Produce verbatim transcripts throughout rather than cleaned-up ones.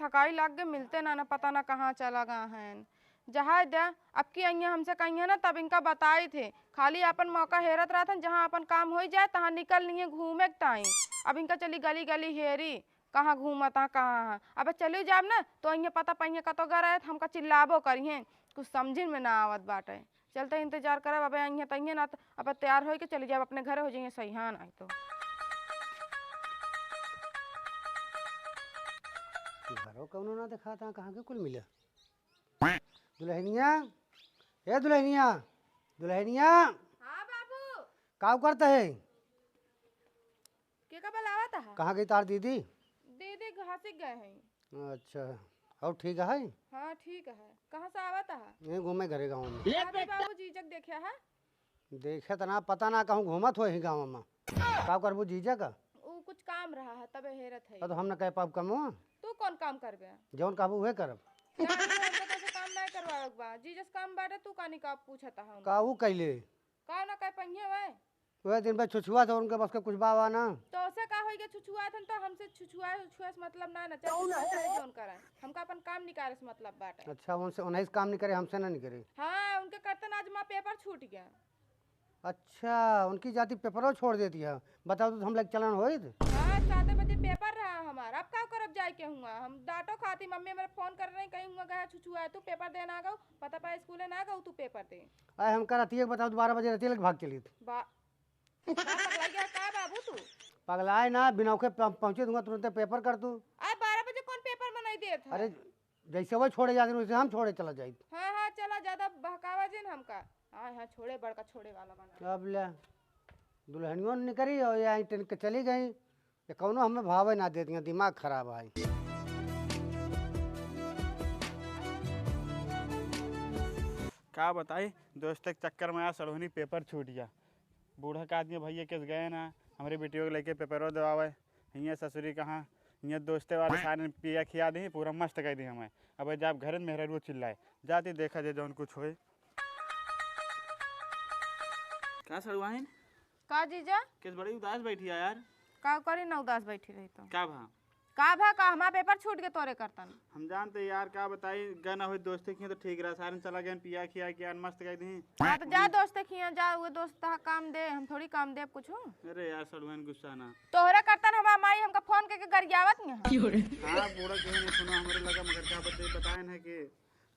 थकाई लाग गए, मिलते ना, ना पता ना कहाँ चला गया है। जहाँ दे, अब की अइहें हमसे कहिहें ना, तब इनका बताइत है। खाली अपन मौका हेरत रहत हैं, जहाँ अपन काम होइ जाए, तहाँ निकल लिहें घूमे के ताई। अब इनका चली गली गली हेरी, कहाँ घूमत हैं, कहाँ हैं। अब चली जाब ना, तो अइहें पता पइहें कतो गए रहे, तो हमका चिल्लाबो करिहें। कुछ समझिन में ना आवत बाटे। चलते इंतजार करब, अबे अइहें तइहें ना, तो अब तैयार होइके चली जाब अपने घरे, हो जइहें सहियान आई तो। घरो कौनो ना देखाता, कहाँ के कुल मिला? दुल्हनिया, ए दुल्हनिया, दुल्हनिया। हाँ बाबू। काउ करत है? के का बुलावत है? कहाँ गई तार दीदी? दीदी घासिक गए हैं। अच्छा, और ठीक है? हाँ ठीक है। कहाँ से आवत है? ये घूमे घरे गाँव में। अरे बाबू जीजक देखे है? देखे त ना, पता ना कहूँ घूमत हो ही गाँव में। का करबू जीजक? ऊ कुछ काम रहा है तबे हेरत है। तो हम न कह पाब कमो। तू कौन काम करबे? जौन कहबू उहे करब। ना, तू हमके तो से काम नहीं करवावे के बा। जीजस काम बाटे, तू कानी का पूछत है? का ऊ कैले? का ना कह पहिए वे? वह दिन भर छुछुआ था, उनके बस के कुछ बावा ना। तो उसे का होई के छुछुआ थन, तो हमसे छुछुआ, छुछुआ से मतलब ना, ना, चाहे छुछुआ चाहे जौन करे, हमका अपन काम निकाले से मतलब बाटे। अच्छा, उनसे, उन्हें से काम नहीं करे, हमसे ना नहीं करे। हाँ, उनके करतन आज माँ पेपर छूट गया। अच्छा, उनकी जाति पेपरो छोड़ देती है, बताओ तो हम लोग चलन होइत। हाँ, सात बजे पेपर रहा हमार, अब का करब जाए के हुआ, हम डांटो खाती, मम्मी मेरे फोन कर रही, कहीं हुआ गया छुछुआ है, तू पेपर देना आ गऊ, पता पा स्कूले ना गऊ, तू पेपर दे। आए हम कर रतिया के बताओ, बारह बजे रतिया लग भाग चली। बा-, का पगलाई गया का बाबू तू? पगलाए ना, बिना ओके प-, पहुँचे दूंगा तुरंते पेपर कर तू। आए बारह बजे कौन पेपर में नहीं देत है? अरे, जैसे वो छोड़े जाते हैं, वैसे हम छोड़े चला जाइत। हाँ, हाँ, चला, ज्यादा बहकावा जिन हमका। हाँ, हाँ, छोड़े बड़का छोड़े वाला बना। अब ले, दुल्हनियों निकरी और ये आई टन के चली गई। ये कौनो हमें भावे ना देती हैं, दिमाग खराब है। का बताई, दोस्त के चक्कर में यार सड़ोहनी पेपर छूट गया। बूढ़ा का आदमी भैया केस गए ना, हमरे बेटियों के लेके पेपरो देवावे। हियाँ ससुरी कहाँ, हियाँ दोस्ते वाले सारे पिया खिया दी, पूरा मस्त कर दी हमें। अब जाब घर में मेहरारू चिल्लाए, जाती देखा जे जौन कुछ होए। का सड़ुआइन? का जीजा? केस बड़ी उदास बैठी है यार। का करी ना उदास बैठी रही तो। का भा? का भा का, हमार पेपर छूट के तोरे करतन। हम जानते यार, का बताई, गन होई दोस्ते खिया तो ठीक रहा, सारन चला गए पिया खिया के यार मस्त कर दी। हाँ तो जा दोस्ते खिया जा, वो दोस्त तहा काम दे, हम थोड़ी काम देब कुछ। अरे यार सड़ुआइन गुस्सा ना। तोहरे करतन हमार माई हमका फोन करके गरियावत नहीं। हाँ बूढ़ा के नहीं सुना हमरे लगा, मगर का बताई, बताए ना कि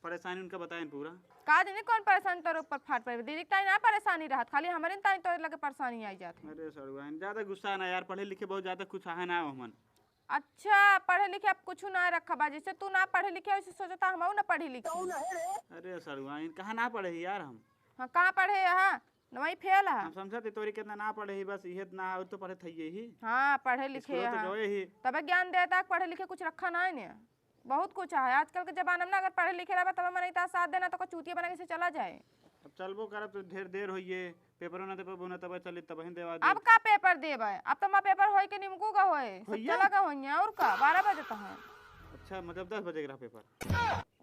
परेशानी उनका बताएन पूरा। का जानी कौन परेशानी तोर ऊपर फाट पड़े। दीदी के ताई ना परेशानी रहत, खाली हमरे ताई तोरे लगे परेशानी आई जात है। अरे सड़ुआइन, ज्यादा गुस्सा ना यार, पढ़े लिखे बहुत ज्यादा कुछ आहे ना हमन। अच्छा, पढ़े लिखे अब कुछ ना रखा बा, जैसे तू ना पढ़े लिखे वैसे सोचता हम ना पढ़ी लिखी। अरे सड़ुआइन, कहाँ ना पढ़े ही यार हम? हाँ, कहाँ पढ़े यहाँ? वही फेल है। हम समझते तोरी कितना ना पढ़े ही, बस इहे ना और तो पढ़े थे ही। हाँ, पढ़े लिखे स्कूल तो यहाँ। गए ही। तबे ज्ञान देता, पढ़े लिखे कुछ रखा ना है ने। बहुत कुछ है। आजकल के जमाना में ना अगर पढ़े लिखे रहबा तब मनई ता साथ देना तो का चूतिया बना के से चला जाए। अब चलबो करब तो ढेर देर होइए, पेपरो ना दे पाबो ना तब चली तब ही देवा दे। अब का पेपर देबे? अब तो मैं पेपर होई के निमकू का होए, सब होइए? चला का होइए और का, बारह बजे तो है। अच्छा, मतलब दस बजे के रहा पेपर?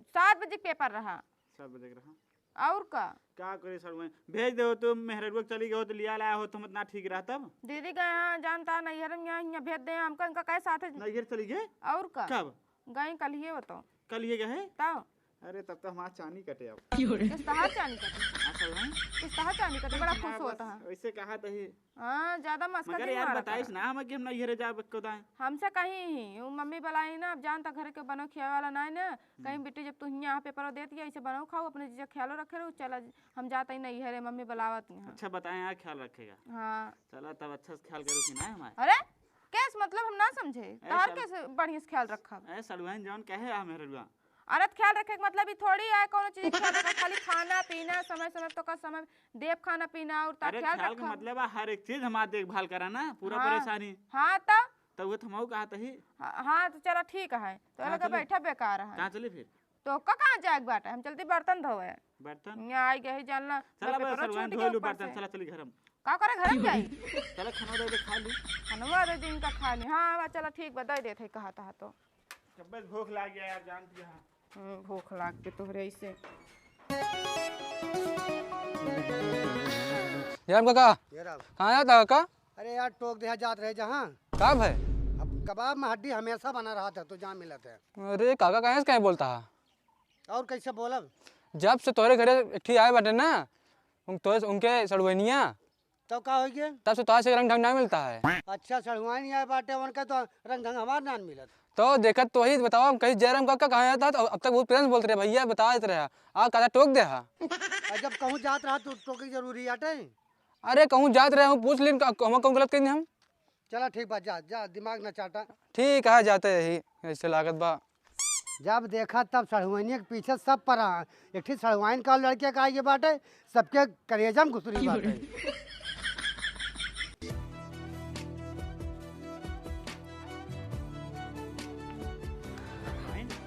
सात बजे पेपर रहा। सात बजे के रहा। और का? का करे सड़ुआइन, भेज दे हो तो मेहररुआ चली गए हो तो लिया लाया हो तो मत ना ठीक रहा तब। दीदी गए हाँ जानता नैहर में यहाँ, यहाँ भेज दे हमका, इनका कहे साथ नैहर चली गए? और का? कब? गए कल ही हो तो। कल ही गए हैं? तब। अरे तब तो हमारा चानी कटे अब। किस तहार चानी कटे? हाँ सड़ुआइन। किस तहार चानी कटे, बड़ा खुश होता है। वैसे कहा तो ही। हाँ, ज्यादा मस्का मगर जिन यार मारा बताइस करा। ना हम कि हम नैहरे जाब को दाएं। हमसे कहीं ही, वो मम्मी बुलाई ना, अब जानता घर के बनो खियावे वाला ना है ना, कहीं हम्म। बेटी जब तू हियाँ यहाँ पेपर देती है, ऐसे बनाओ खाओ, अपने जीजा ख्यालो रखे रहो, चला हम जाता ही नैहरे, मम्मी बुलावत यहाँ। अच्छा बताएं यार, ख्याल रखेगा। हाँ। चला तब अच्छा से ख्याल करो कि ना हमारे। अरे, कैस मतलब हम ना समझे, ऐ तार सर- कैसे बढ़िया से ख्याल रखब? ऐ सड़ुआइन जौन कहे आ मेहररुआ। अरे त ख्याल रखे के मतलब ई थोड़ी है कौनो चीज के ख्याल रखे, खाली खाना पीना समय समय तो का समय देव खाना पीना और ता अरे ख्याल ख्याल के रखा। मतलब है हर एक चीज हमार देखभाल करा ना, पूरा हाँ। परेशानी। हाँ तो? तो वो थमाऊ कहा तही। हाँ, हाँ तो चला ठीक है, तो हाँ, लगा चली। बैठा बेकार है। कहाँ चली फिर? तो का कहाँ जाए के बाटे, हम चलती बर्तन धोवे। बर्तन? यहाँ आई गई जानला, चला मैं बस पेपरो सड़ुआइन छूट धो गया लू ऊपर बर्तन, से। चला चली घर में। का करे घर में जाई? चला खाना दे दे खा ली। खानवा दे दिन का खा ली। हाँ, हाँ, चला ठीक बा, दे देत है कहा तहा तो। जब बस भूख लाग गया यार, जानती है। हम्म, भूख लाग के तोहरे ऐसे। हे राम काका, ये राम। कहाँ जाता काका? अरे यार, टोक देहा जात रहे जहाँ। का भाई? अब कबाब में हड्डी हमेशा बना रहत है, तो जहाँ मिलत है। अरे काका, काहे से काहे बोलता है? और कैसे बोलब? जब से तोहरे घरे एक ठी आए बाटे ना, उन-, तोहरे, उनके सड़ुआइनिया, तो का होइ गया? तब से तोहरे से रंग ढंग ना मिलता है। अच्छा, सड़ुआइन आए बाटे, उनका तो रंग ढंग हमार ना मिलत। तो देखत तो वही बताओ, हम कहीं जयराम काका कहाँ जाता है, तो अब तक बहुत प्रेम से बोलत रहे, भैया बता देत रहे, आ काका टोक दे हा। और जब कहूँ जात रहा तो टोके जरूरी आटे। अरे कहूँ जात रहे हूँ, पूछ लीन, का-, हम कहूँ गलत कहीं हम? चला ठीक बा, जा, जा, दिमाग न चाटा। ठीक है, जाते यही, ऐसे लागत बा। जब देखा तब सड़ुआइनिया के पीछे सब परा। एक ठी सड़ुआइन का लड़के का आगे बाटे, सबके करेजा में घुसरी बाटे।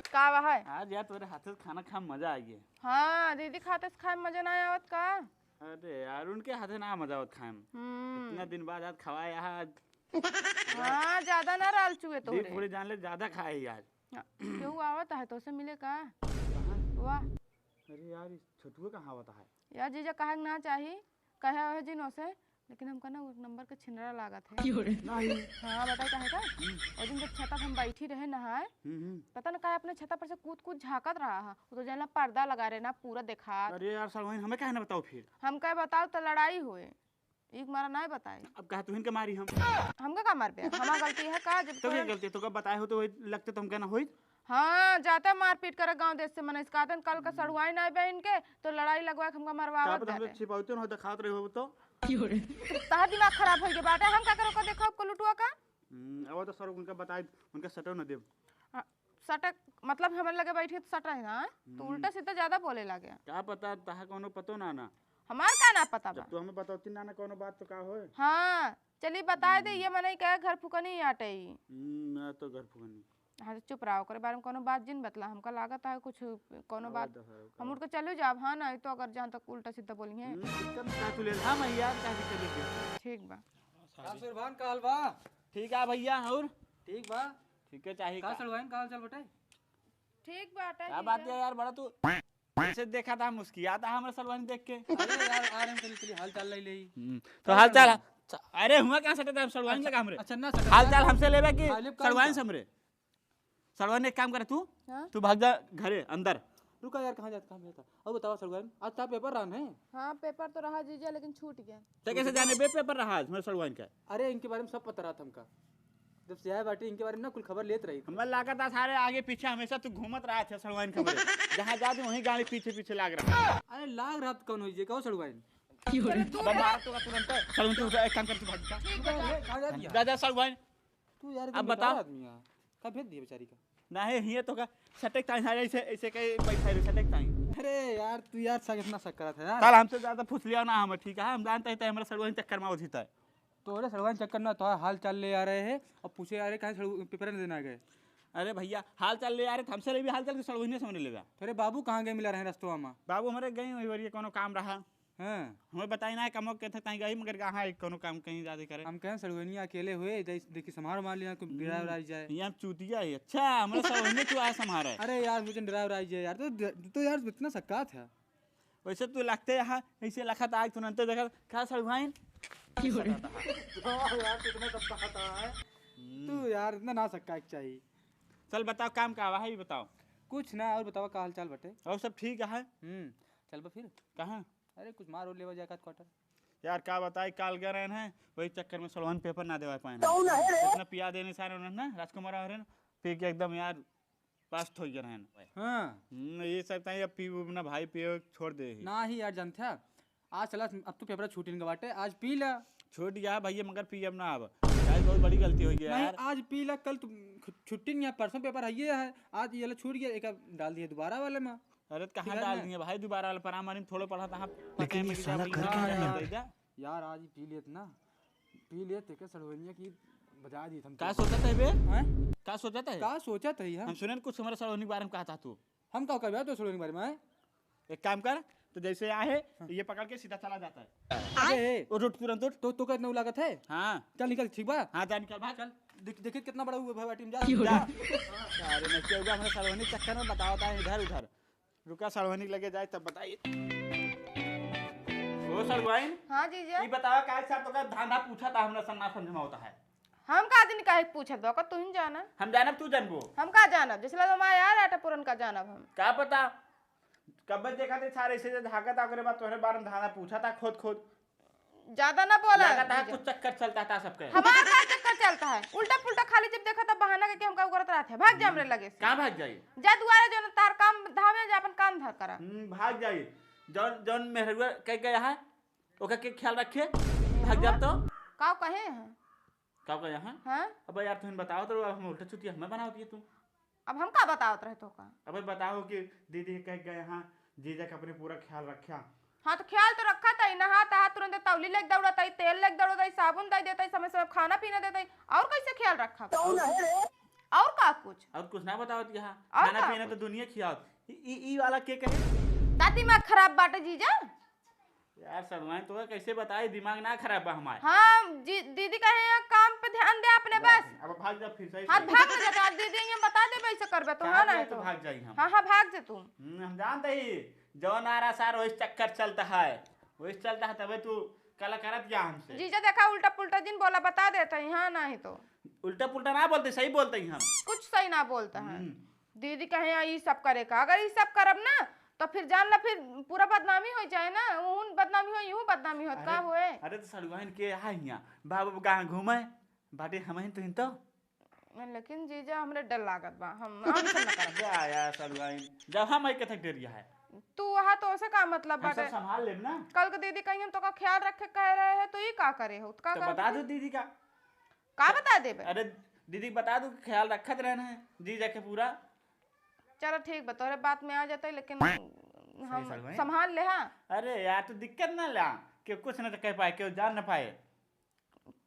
का बा है? आज यार तोरे हाथे से खाना खा मजा आ गया। हाँ, दीदी खाते से खाए में मजा ना आवत का? अरे यार, उनके हाथे ना मजा आवत खाए में। हम्म। इतना दिन बाद आज खवाए यहाँ, आज हाँ, ज्यादा ना राल चुए दीप तोहरे। पूरी जान ले, ज्यादा खाए ही आज। हाँ, केहू आवत है तोसे मिले का? कहाँ? वाह। अरे यार, इस छोटुए कहाँ आवत है? यार जीजा, कहे के ना चाही, कहे वह जिन ओसे, लेकिन हमका ना एक नंबर के छिनरा लागत है। नहीं। हाँ, बताई काहे का? हम्म। और दिन जब छता पे हम बैठी रहे नहाए, हम्म, हम्म। पता ना काहे अपने छता पर से कूद कूद झाँकत रहा है। वो तो जानला पर्दा लगा रहे ना, पूरा देखात। अरे यार सड़ुआइन, हमें काहे ना बताओ फिर? हम कहे बताओ तो लड़ाई होए। एक मारा ना बताए। अब कहा तुहिन के मारी हम? हमका का मारबे? हमार गलती है का? जब तो क्या तोरे गलती है? तो कब बताए हो तो वही लगते तो हमका ना होई? हाँ, जाता मारपीट करे गाँव देश से मनई से। कहतन कल का हम्म। सड़ुआइन आए बहन के, तो लड़ाई लगवा के हमका मरवावत का पता हम तो जाते। छिपावते ना हो, दिखावत रहे हो तो। तहार दिमाग खराब होइ गया बाटे, हम का करो का देखा आपको लुटुआ का? हम्म, अब तो सर उनका बताए, उनका सटो न देब। आ, सटक, मतलब हमरे लगे बैठी तो सटा है ना, तो हम्म। उल्टा सीधा ज्यादा बोले लागे। का पता, तहा कोनो पतो ना ना। हमार का ना पता जब बा? तू हमें बतौती ना ना कोनो बात तो का होए? हाँ, चली बताए दे, हम्म। ये मनई के घर फुकनी आटे ई। हम्म, मैं तो घर फुकनी। हाँ, तो चुप रहा, ओकरे बारे में कोनो बात जिन बतला, हमका लागत है कुछ कोनो आवा बात। दे, हाँ, हम का। उठ के चलू जाब, हाँ ना, तो अगर जान तक उल्टा सीधा बोली है। हम्म, दिक्कत ना, तू ले ला, मैं यार, का दिक्कत है? ठीक बा। का सुरभान, का हाल बा? ठीक है भैया, और? ठीक बा। ठीक है, चाही का का? सड़ुआइन, का हाल चाल बटे? ठीक बाटे, का ठीक बात है। है यार, बड़ा तू ऐसे देखा था, मुस्कियाता हमरे सड़ुआइन देख के। अरे यार, आ रहे हैं, चली, चली, हाल चाल ले ले। हम्म, तो का हाल चाल, सड़ुआइन? अच्छा, अरे, हुआ कहाँ सटे था हम सड़ुआइन अच्छा, लगा हमरे? अच्छा, ना सटे हाल था। चाल हमसे लेबे कि खाली काम सड़ुआइन का? से हमरे? सड़ुआइन, एक काम कर तू, हाँ? तू भाग जा घरे अंदर। रुका यार, कहाँ जाता, कहाँ जाता? अब बतावा सड़ुआइन, आज ता पेपर रहन है? हाँ, पेपर तो रहा जीजा, लेकिन छूट गया। तो कैसे जाने बे पेपर रहा आज मेरे सड़ुआइन का? अरे, इनके बारे में सब पता रहा था हमका। जब से आए बाटे, इनके बारे में ना कुल खबर लेत रही थी। हमें लागत है सारे आगे पीछे हमेशा तू घूमत रहा था सड़ुआइन के बरे। जहाँ जाते वहीं गाड़ी पीछे पीछे लाग रहा। अरे, लाग रहा तो कौन होई जे, कहो सड़ुआइन? अरे, तू अब मार तो का तुरंत। सड़ुआइन, तू एक काम कर, तू भाग जा। ठीक बा, जा। ले, कहाँ जा दिया? जा, जा सड़ुआइन। तू यार अब एकदम बेकार बताओ। आदमी है। का भेज दिए बेचारी का? नहीं, हिये तो का सटेक ताई सारे ऐसे, ऐसे कहीं बैठा रहे, सटेक ताई। अरे यार, तू यार शक, इतना शक करा था यार। कल हमसे ज्यादा फुसलिया ना हम, ठीक है? हम जानते हैं, तो हमारा सड़ुआइन चक्कर में होता है। तोरे सड़ुआइन चक्कर ना, तो हाल चाल ले आ रहे हैं और पूछे आ रहे, कहाँ सड़ु-, पेपर में देना गए? अरे भैया, हाल चाल ले आ रहे, तो हमसे ले भी हाल चाल के सड़ुआइन से हमने लेबा। तेरे बाबू कहाँ गए मिला रहे रस्तवा में? बाबू हमारे गए वही, वही कोनो काम रहा। हाँ। हमें बताई ना, कमो के थे, ताई गई, मगर कहाँ है, कोनो काम कहीं ज्यादा करे। हम कहें, सड़ुआइनिया अकेले हुए, जैसे देखी, समार मार लिया, कोई हम्म। डरा उरा जाए। ये हम चूतिया है। अच्छा, हमारे सड़ुआइनिया क्यों आया समार है? अरे यार, मुझे डरा उरा जाए यार, तो, तो यार, इतना सक्कात है। वैसे तू लगते यहाँ, ऐसे लखत आग तुरंते देखा, का सड़ुआइन? क्यों रे? हाँ यार, कितना सब कहता है। हम्म। तू यार, इतना ना सक्का चाहिए। चल बताओ, काम का आवा है, ये बताओ। कुछ ना, और बताओ, का हाल चाल बटे? और सब ठीक है। हम्म, चल बा फिर। कहाँ? अरे, कुछ मार और लेवा जाए का क्वार्टर। यार, का बताई, काल गए रहन हैं, वही चक्कर में सड़ुआइन पेपर ना देवा पाए हैं। कौन है रे? इतना पिया देने सारे उन्होंने ना, राजकुमार आ रहे हैं, पी के एकदम यार, पास हो गए रहन। हाँ। हम्म, ये सब ताई अब पी, अपना भाई पिए छोड़ दे ही। ना ही यार, जानते हैं, आज चला, अब तो पेपर छूट इनका बाटे, आज पी ला। छूट गया भैया, मगर पी अब ना अब। यार, बहुत बड़ी गलती हो गया नहीं, यार। आज पी ला, कल तो छु-, छुट्टी नहीं है, परसों पेपर है, ये है, आज ये ला छूट गया, एक डाल दिए दोबारा वाले में। अरे, तो कहाँ ठीक है डाल ना? दिए भाई, दोबारा वाला परामर्श में थोड़ो पढ़ा था, हाँ, लेकिन पता है ये मुझे साला क्या कर बोला? क्या रहा है? यार, आज ही पी लेत ना, पी लेत के सड़वनिया की बजा दी हम का तो। सोचत है बे? हैं? का सोचत है? का सोचत है हम? हम सुने न कुछ हमारे सड़वनी के बारे में कहा था तू। हम का कहबे तो सड़वनी के बारे में, हैं? एक काम कर, तो जैसे आए, हाँ। ये पकड़ के सीधा चला जाता है। अरे, ए, उठ, उठ, तुरंत उठ। तो, तो का इतना लागत है? हाँ। चल निकल, ठीक बा? हाँ, जा निकल, भाग। चल, देख, देखिए कितना बड़ा हुआ भाई, टीम जा। जा। अरे, मैं क्या हुआ, हमारे सड़वनी चक्कर में बतावता है इधर उधर। रुका, सड़वाइन लगे जाए तब बताई। ओ सड़वाइन, हाँ जीजा। ई बतावा, काहे साहब तोका धांधा पूछा था, हमरा से ना समझ में होता है। हम का दिन काहे पूछत बा, ओकर तू ही जाना। हम जानब, तू जानबो? हम का जानब, जैसे लगे हमारे यार आटा पूरन का जानब हम। का पता, कब देखा थे सारे से झाकत, ओकरे बाद तोहरे बारे में धाना पूछा था खोद खोद। ज्यादा ना बोला। लगा था जीजा। कुछ चक्कर चलता था सबके। हमार का चक्कर चलता है? उल्टा पुल्टा खाली जब देखा तब बहाना करके हमका उगरत रहत है। भाग जा हमरे लगे से। कहाँ भाग जाई? जा दुआरे, जो तार काम धाम है, जा अपन काम धर करा। हम्म, भाग जाई। जौन, जौन मेहरुआ कह गया है, ओका के ख्याल रखे। भाग जा तो। का कहे हैं? का कहे हैं? हाँ? अब यार तुम बताओ तो, अब हम उल्टा चुतिया हमें बनावत है तू। अब हम का बतावत रहे तो का? अबे बताओ कि दीदी कह गए हैं, जीजा के अपने पूरा ख्याल रख्या। हाँ, तो ख्याल तो रखा ताई, नहा तहा तुरंत तौली लेके दौड़त आई, तेल लेके दौड़त आई, साबुन दे देत आई, समय समय खाना पीना देत आई, और कैसे ख्याल रखा? कौन है रे? और का कुछ? और कुछ ना बतावत यहाँ। और खाना का पीना कुछ? तो दुनिया खियावत। ई, ई, ई वाला के कहे? का दिमाग खराब बाटे जीजा? यार सड़ुआइन, तोका कैसे बताई, दिमाग ना खराब बा हमार। हाँ जी, दीदी कहे हैं, काम पे ध्यान दे अपने बस। अब भाग जा फिर, सही हाँ, सही। भाग ना जाता, दीदी यहाँ बता दे, वैसे करबे तो, कहाँ हाँ, नहीं जाए तो तो। भाग जाई हम। हाँ, हाँ, भाग जा तू। हम्म, हम जानते ही, जौन आ रहा सार, वही चक्कर चलता है, वही चलता है, तबे तू कला करत गया हमसे। जीजा देखा, उल्टा पुल्टा जिन बोला, बता देता ही, हाँ, नहीं तो। उल्टा पुल्टा ना बोलते, सही बोलते ही हम। कुछ सही ना बोलता है। हम्म। दीदी कहे, "आ, ई सब करे का?" अगर ई सब करब ना, तो फिर जान ला, फिर पूरा बदनामी हो जाए ना। उहुन बदनामी हो, इहू बदनामी हो, का अरे, होए? अरे, तो सड़ुआइन के आ हियाँ, बाबू कहाँ घूमे? बाटे हमहिन तुहिन तो। लेकिन जीजा, हमरे डर लागत बा, हम, हम सब ना करब। जा यार सड़ुआइन, जब हम आई कथक डरिया है। तू वहाँ तो उसे का मतलब हम सब बाटे? संभाल लेब ना। कल के दीदी कहीं हम तो का ख्याल रखे कह रहे हैं, तो ई का करे हो? तो का तो करब बता फिर? दो दीदी का। का बता देबे? अरे दीदी बता दो, ख्याल रखत रहना है जीजा के पूरा। चलो ठीक बा, तोहरे बात में आ जाते, लेकिन सही हम सड़ुआइन। संभाल ले, हाँ। अरे यार, तू दिक्कत ना ला, कि कुछ ना तो कह पाए, केहू जान ना पाए।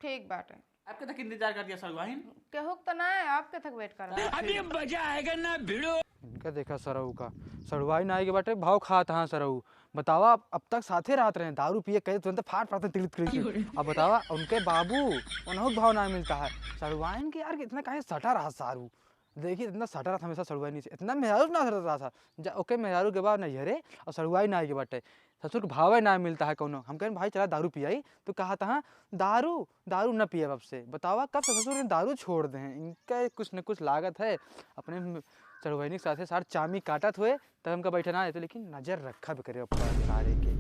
ठीक बाटे। आपके तक इंतजार कर दिया सड़ुआइन। केहू के तो ना है, आपके तक वेट कर रहा है। अभी मजा आएगा ना भिड़ो। इनका देखा सरऊ का, सड़ुआइन आए के बाटे, भाव खात हाँ सरऊ। बतावा, अब, अब तक साथे रहत रहे, दारू पिए कहे तुरंत फाट फाट तिलित करी। अब बतावा, उनके बाबू, उन्हों के भाव ना मिलता है। सड़ुआइन के यार, इतना काहे सटा रहा सारू? देखिए, इतना सटा रहा हमेशा सड़ुआइन से, इतना मेहरारू ना सटा रहा था। जा, ओके मेहरारू के बाद नहीं है रे, और सड़ुआइन आए के बाटे। ससुर के भावे ना मिलता है कौनो। हम कहें, "भाई, चला दारू पियाई।" तो कहा था, "दारू, दारू न पिए अब से।" बतावा, कब से ससुर ने दारू छोड़ दे हैं? इनका कुछ न कुछ लागत है। अपने म-, चढ़वैनी के साथे सार चामी काटत हुए, तब हमका बैठे ना आए। तो लेकिन नजर रखब करे ऊपर सारे के,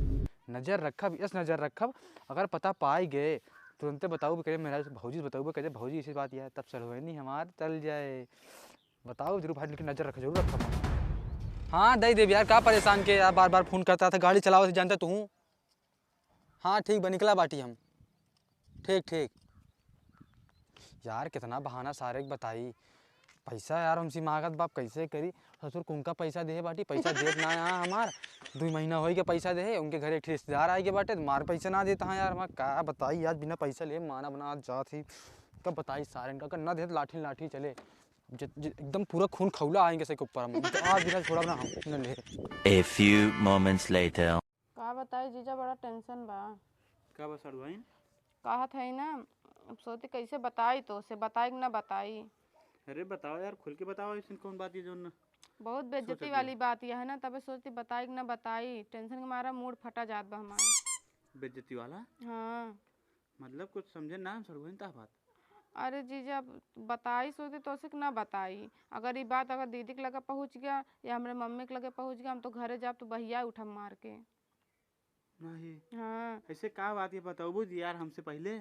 नजर रखब, यस नजर रखब। अगर पता पाई गए, तुरंते बताऊ भी करे, मेरा भौजी से बताऊ भी करे, "भौजी, ऐसी बात यह है," तब चढ़वैनी हमार चल जाए। बताओ जरूर भाई, लेकिन नजर रख, जरूर रखब। हाँ, दे देब यार, का परेशान के यार, बार बार फोन करता था, गाड़ी चलावत जानता तू। हाँ, ठीक बा, निकला बाटी हम। ठीक, ठीक। यार, कितना बहाना सारे के बताई। पैसा यार हमसे मांगत बाप, कैसे करी? ससुर कुनका पैसा देहे बाटी, पैसा देत ना यहाँ हमार। दुई महीना होई के पैसा देहे, उनके घरे एक ठे रिश्तेदार आए के बाटे, मार पैसा ना देता है यार, हमार का बताई यार, बिना पैसा लिए माना बना जात ही। कब बताई सारे इनका, अगर ना देत लाठी लाठी चले। जि-, जि-, एकदम पूरा खून खौला आएंगे सही के ऊपर हम। तो आज बिना छोड़ा ना हम, न ले। A few moments later. का बताई जीजा, बड़ा टेंशन बा। का बा सड़ुआइन? कहत है ना, अब सोचती कैसे बताई तो, से बताई कि ना बताई। अरे बताओ यार, खुल के बताओ, ऐसन कौन बात है जो ना बहुत बेइज्जती सोचत वाली बात यह है ना, तबे सोचती बताई कि ना बताई, टेंशन के मारा मूड फटा जात बा हमार। बेइज्जती वाला? हाँ। मतलब कुछ समझे ना हम सड़ुआइन ता बात। अरे जीजा, अब बताई सोचती तो से ना बताई। अगर ई बात अगर दीदी के लगे पहुँच गया या हमरे मम्मी के लगे पहुँच गया, हम तो घरे जाब तो बहिया उठब मार के। नहीं। हाँ। ऐसे का बात ये बताओ जी यार हमसे पहले?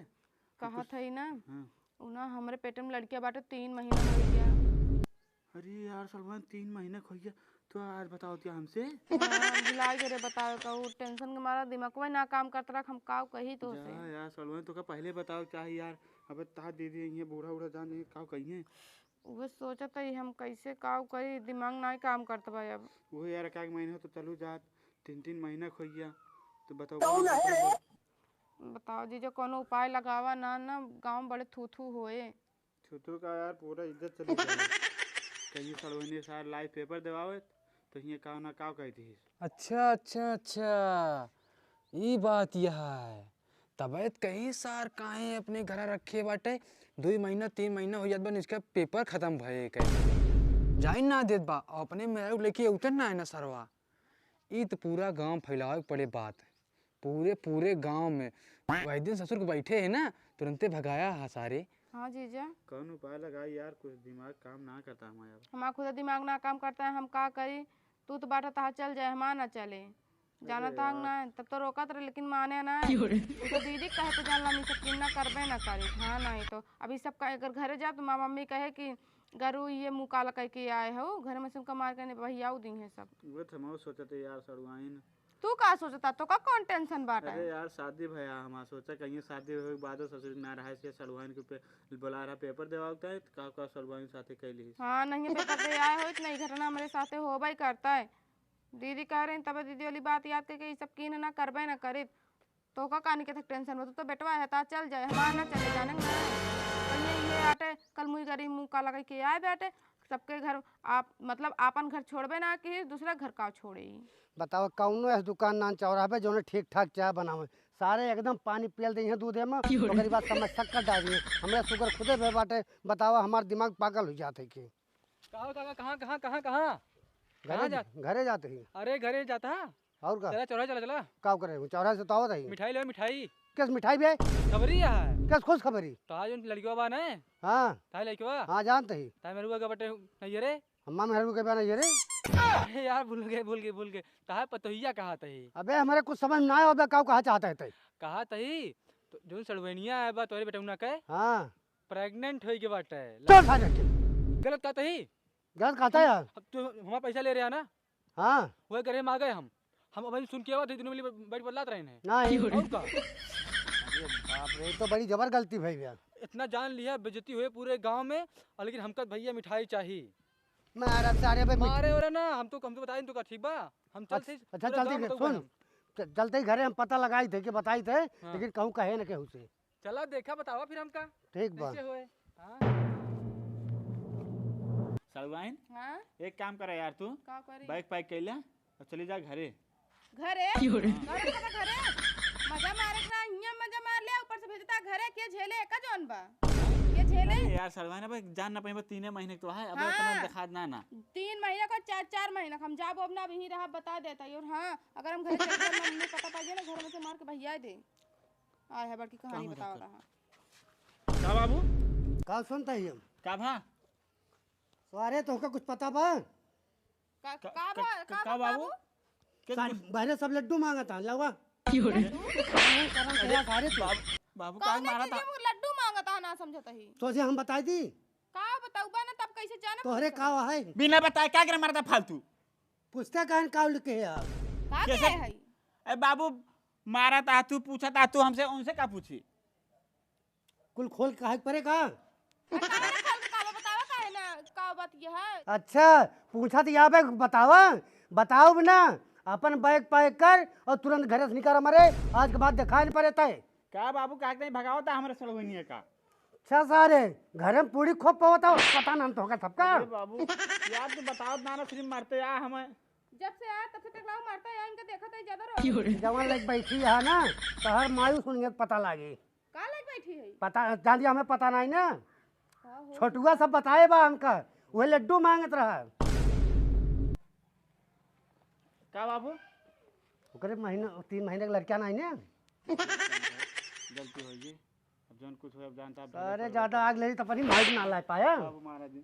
कहत कुछ है ना, हाँ। उ ना हमरे पेट में लड़किया बाटे, तीन महीना हो गया। अरे यार सलमान, तीन महीना खो गया, तो आज बताओ क्या हमसे? हाँ, भुला गए रे बतावे का, वो टेंशन के मारा दिमागवा ना काम करत रहा, हम काव कही तो जा से। यार सलमान, तो का पहले बताओ चाहे यार, अब ता दीदी ये बूढ़ा उढ़ा जान ये काव कहिए। उहे सोचत हई हम कैसे काव करी, दिमाग ना काम करत बा अब। वो यार का महीना तो चलू जात, तीन तीन महीना खो गया, तो बताओ कौन है रे? बताओ जीजा, कोनो उपाय लगावा ना, ना गाँव बड़े थू थू होए। छुतरू का यार पूरा इज्जत चली गई। कहीं सड़वैनी सार लाइव पेपर देवावत, तो हियाँ काव ना काव कह दिहिस। अच्छा, अच्छा, अच्छा, ई बात यह है। तबैत कहीं सार काहे अपने घर रखे बाटे, दुई महीना, तीन महीना हो जात बा, इसका पेपर खत्म भये के। जाइन ना देत बा, अपने मेहरारू लेके उतर ना है ना सरवा। ई तो पूरा गांव फैलावे के पड़े बात। पूरे, पूरे गांव में। वही दिन ससुर के बैठे है ना, तुरंते भगाया हा सारे। हाँ जीजा। कौन उपाय लगाई यार, कुछ दिमाग काम ना करता हमारा। हमारा खुद दिमाग ना काम करता है, हम का करी? तू तो बाटा तहा चल जाए, हमार ना चले। जाना अरे था यार। ना, तब तो रोकत रहे, लेकिन माने ना। क्यों रे? उ तो दीदी कहे तो जान ला, नहीं सब ना करबे ना करी। हाँ, नहीं तो अभी सब का, अगर घरे जा तो माँ मम्मी कहे कि गरू ये मुँह काला कह के आए हो, घर में से उनका मार के नहीं भैया दी है सब। वो तो हम सोचते यार, सड़ुआइन। तू का सोचता? तो का कौन टेंशन बाटा अरे है? यार, शादी भया हमार, सोचा कहीं शादी होए के बाद ससुर ना रहे से सड़ुआइन के ऊपर बोला रहा पेपर देवा होता है, तो का, का सड़ुआइन साथे कैली। हाँ, नहीं पेपर दे आए होइत, नहीं घटना हमारे साथे होबे करता है। दीदी कह रही, तब दीदी वाली बात याद करके ये सब कीन ना करबे ना करित। तो का कानी के तक टेंशन में, तू तो बेटवा है, ता चल जाए, हमार ना चले जाने ना। कहिए ये आटे, कल मुई गरीब मुँह का लगा के आए बेटे, सबके घर आप, मतलब, आपन घर छोड़बे ना कि दूसरा घर का छोड़े। बताओ, कौनो ऐस दुकान नान चौराहे पे जौने ठीक ठाक चाय बनावे, सारे एकदम पानी पियल दे हैं दूधे में, ओकरी बाद सब में शक्कर डाल दिए, हमरा शुगर खुदे भे बाटे। बताओ, हमार दिमाग पागल हो जात है कि का हो काका, कहाँ, कहाँ, कहाँ, कहाँ? घरे, कहाँ जात? घरे जात ही। अरे, घरे जात हा? और का? चला, चौराहे चला, चला। का करे? चौराहे से तो आवत ही। मिठाई ले, मिठाई। किस मिठाई बे? खबरी है। किस खुश खबरी? तो आज उन लड़कियों बा ने? हाँ। ताई लड़कियों? हाँ, जानत ही। ताई मेरे को बटे नहीं रे। अम्मा मेहरारू के बा नहीं रे। अरे यार, भूल गए, भूल गए, भूल गए। ताई पतोहिया कहा तही। अबे, हमारे कुछ समझ में ना आवे, का कहा चाहता है तै? कहा तही, तो जोन सड़वैनिया है बा तोरे बेटौना के? हाँ। प्रेग्नेंट होई के बाटे। चल, खा जाके। गलत कहत ही। गलत कहत है यार। अब तू हमारा पैसा ले रहा ना? हाँ। वही करे में आ गए हम। हम अभी सुन के आवत ही, दोनों मिली बैठ बतलात रहे हैं। नहीं। और का? अरे बाप रे, ये तो बड़ी जबर गलती भई भैया। इतना जान लिया, बेइज्जती हुए पूरे गांव में, और लेकिन हमका भैया मिठाई चाही। मारा सारे बे मारे मिठ- वाला ना, हम तो, हम तो बताई तो का ठीक बा? हम चल अच्छा, से अच्छा, पूरा चलते गांव ही में घ-, बताऊंगा सुन, हम। च-, चलते ही घरे हम पता लगाई थे कि बताई थे, हाँ। लेकिन कहूँ कहे न केहू से। चला देखा, बतावा फिर हमका। ठीक बा। कैसे होए? हाँ। सड़ुआइन, हाँ? एक काम करा यार तू, का करी? बैग पैक कैला और चली जा घरे। घरे? क्यों रे? घर का घरे? मजा मारे के ना, हियां मजा मार ले, ऊपर से भेजता घरे, के झेले, एका जौन बा? के झेले? अरे यार सड़ुआइन, अब जान ना पाइबा, तीने महीने के तो है, अब हाँ। इतना दिखात ना ना। तीन महीने का, चार, चार महीने का, हम जाबो अब ना, अब यहीं रहब, बता देता ही। और हाँ, अगर हम घरे चल गए, मम्मी पता पा गया ना, घर में से मार के भैया दे। आय है बड़की कहानी का बतावा मजाक कर? रहा। का बाबू? का सुनता ही हम? का भा? सारे तोहका कुछ पता बा? का, का, का का, बा-, का का बा बाबू? बाबू? के सारे कुछ बहरे सब लड्डू मांगत हैं, लवा। क्यों रे? लड्डू? हाँ, करम अरे, करा सारे तू। बाबू, बाबू का कौने मारा चीज था? है वो लड्डू मांगत है, ना समझत ही। तो जे हम बताई दी। का बताऊ बा ना, तब कैसे जाना तोहरे पूछा? का है? बिना बताए का करे मारा था फालतू? पूछता काहे न का उल्टे है यार? का कैसे? के है? ए बाबू, मारा था तू, पूछा था तू हमसे, उनसे का पूछी? कुल खोल के काहे के परे का? काहे ना खोल के का बतावा, काहे ना, का बात ये है? अच्छा, पूछा तो यहाँ पे बतावा, बताओ भी ना, अपन बैग पैक कर और तुरंत घरे से निकाल हमारे, आज के बाद दिखाई नहीं पड़े तय। का बाबू, का कहीं भगावता हमरे सड़वनिया का? अच्छा सारे, घरे में पूरी खूब पावत हो, पता ना तो होगा सबका। अरे बाबू, यार तू बताओ ना, ना सिर्फ मारते आ हमें। जब से आया तब से टकराव मारता है, इनका देखा तो ज्यादा रो। क्यों रे? जवान लग बैठी है ना, तो हर मायूस होने का पता लागी। का लग बैठी है? पता, जान दिया हमें पता नहीं ना। का हो? छोटुआ सब बताए बा हमका, वह लड्डू मांगत रहा। का बाबू? ओकरे महीना, तीन महीने का लड़का नहीं ना। गलती हो गई। अब जौन कुछ हो, अब जानता, अब भले अरे, करो। ज्यादा आग ले तो अपनी माइक ना ला पाया। बाबू महाराज जी,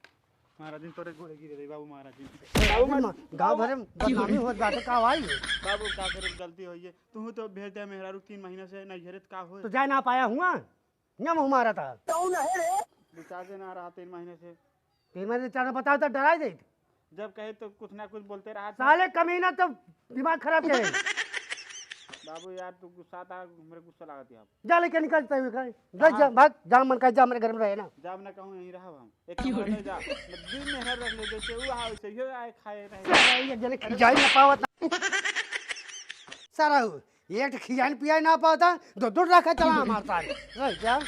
महाराज जी, तोरे गोड़े गिरे रही, बाबू महाराज जी। अरे, बाबू मा-, गाँव भरे में बदनामी होत बाटे, का भाई? बाबू, का करे, गलती होई है। तू तो भेज दे मेहरारू तीन महीने से नहीं घेरे, तो का होए? तो जाए ना पाया हुआ, ना मुँह मारा था। कौन है रे? रिचार्ज ना रहा तीन महीने से। तीन महीने रिचार्ज बताओ तो डराई दे। जब कहे तो कुछ ना कुछ बोलते रहा था। साले कमीना तो दिमाग खराब करे। बाबू यार, तू गुस्सा था, हमरे गुस्सा लागत है अब। जा लेके निकल तय हुए कहीं। जा, कहाँ? जा, भाग, जा मन का, जा मेरे घर में रहे ना। जा, मैं कहूँ यहीं रहा हम। एक काम कर, जा। दिन में घर रख ले, जैसे वो आए, वैसे ही आए, खाए रहे। सारा ये जने खिजाई ना पावत। सारा हो, एक तो खिजाई पियाई ना पावत, दो दो रखा चला हमारे साथ। रह जा।